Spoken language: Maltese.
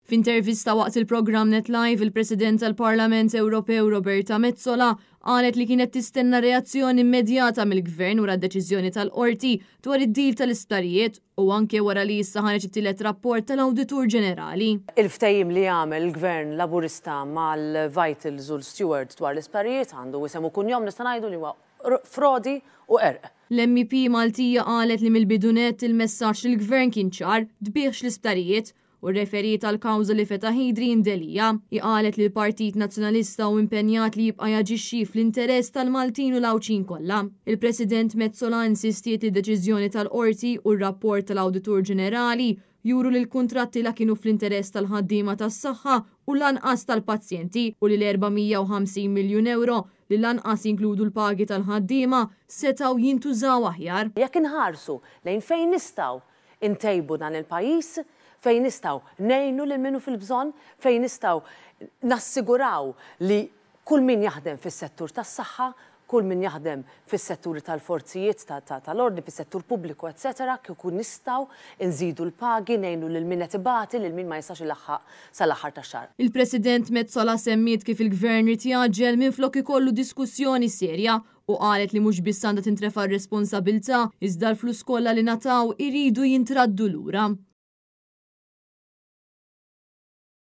F'intervista waqt il-programm Net Live, il-President tal-Parlament Ewropew Roberta Metsola qalet li kienet tistenna reazzjoni immedjata mill-Gvern wara d-deċiżjoni tal-Qorti dwar id-deal tal-isptarijiet u anke wara li issa ħareġ it-tielet rapport tal-Awditur Ġenerali. Il-ftehim li għamel il-Gvern Laburista mal-Vitals u l-Steward dwar l-isptarijiet għandu isem u kunjom nista' ngħidu li huwa frodi u qerq. L-MEP Maltija qalet li mill-bidu nett il-messaġġ lill-Gvern kien ċar, tbigħx l-isptarijiet u rreferiet għall-kawża li fetaħ Adrian Delia. Hi qalet li l-Partit Nazzjonalista hu impenjat li jibqa' jaġixxi fl-interess tal-Maltin u l-Għawdxin kollha. Il-President Metsola insistiet li d-deċiżjoni tal-Qorti u r-rapport tal-Awditur Ġenerali juru li l-kuntratti la kienu fl-interess tal-ħaddiema tas-saħħa u lanqas tal-pazjenti u li l-450 miljun ewro li lanqas jinkludu l-pagi tal-ħaddiema setgħu jintużaw aħjar. Jekk inħarsu lejn fejn nistgħu ntejbu dan il-pajjiż, fejn nistgħu ngħinu lil min hu fil-bżonn, fejn nistgħu nassiguraw li kull min jaħdem fis-settur tas-saħħa, kull min jaħdem fis-setturi tal-forzijiet tal-ordni, fis-settur pubbliku, etcetera, kieku nistgħu nżidu l-pagi, ngħinu lil min qed ibati, lil min ma jistax ilaħħaq sal-aħħar tax-xahar. Il-President Metsola semmiet kif il-Gvern ried jgħaġġel minflok ikollu diskussjoni serja u qalet li mhux biss għandha tintrefa' r-responsabilità iżda l-flus kollha li ngħataw iridu jintraddu lura.